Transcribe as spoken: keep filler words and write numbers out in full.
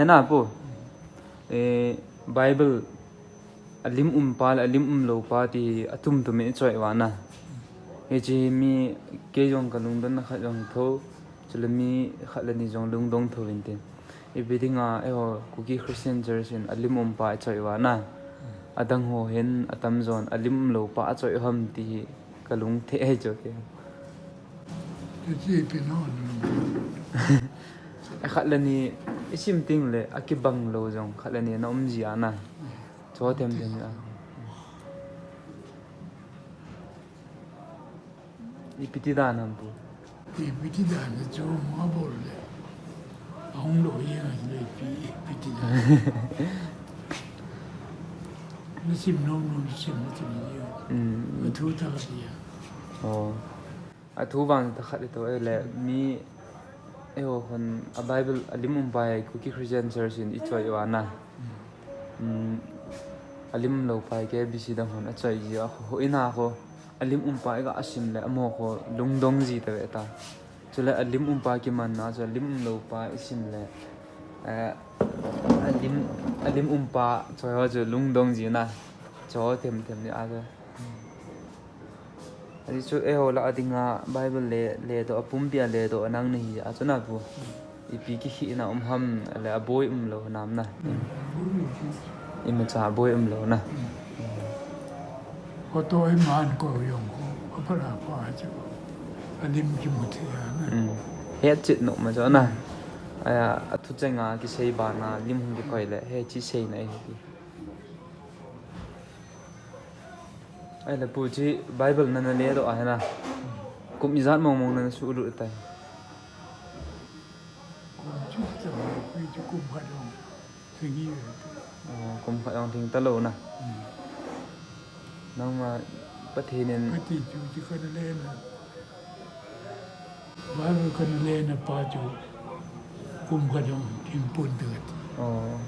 Hena pu, eh, Bible alim umpa le alim umlou pa ti atum tum in ichoi uva na. Hiche mi kei jong kalungdon na khat jong tho, chule mi khat le ni jong lungdong tho inte. Ipi dinga eiho Kuki Christian Church in alim umpa ichoi uva na. Adang ho hin atamjon alim umlou pa achoi u ham ti hi kalung thei ahi chu kei. Hiche ipi na. Khat le ni isim ting le akibang lou jong khat le ni na um ji a na. Cho them them a. Ipi ti dan ham pu. Ipi ti dan chu ma bol le. Ahung lou hi a le ipi, ipi ti dan. Na sim nom nom sim na sim ni. Mm. Thu ta ka dia. Oh. Athu vang ta khat le to, eh, le mi, eh, ho hon a Bible alim umpa hi Kuki Christian Church in ichoi uva na. Mm, alim lou pa hi K B C dang hon achoi ji a ho, ho in a ho alim umpa iga sim le amaho ho lungdong ji ta ve ta. Chule alim umpa kiman na chu alim umlou pa isim le, eh, alim, alim umpa choi ho chu lungdong ji na. Cho them them ni a chu. Ahi chu eiho lah a dinga Bible le, ledoh, apumpi a ledoh a nang nahi a chu na pu. Ipi kikhehna um ham, le aboi umlou nam na. Imacha aboi umlou na. Koto iman ko jong ko, apara pa chu. Alim kimu thei a na. Mm. Hetchet nom ma chu na. Aya, athu chenga kisei bana, lim hung kikoi le, hetchet sei na hi. Ahile pu, hiche Bible nana ledoh a hina. Kum ijat mong mong nana suhlut tai. Kum chu chang, pi chu kum khat jong theng hi ve. Oh, kum khat jong theng talou na. Hmm. Nangma Pathen in. Kati chu chu kana le na. Bible kana le na pa chu kum khat jong theng pon te kati. Oh.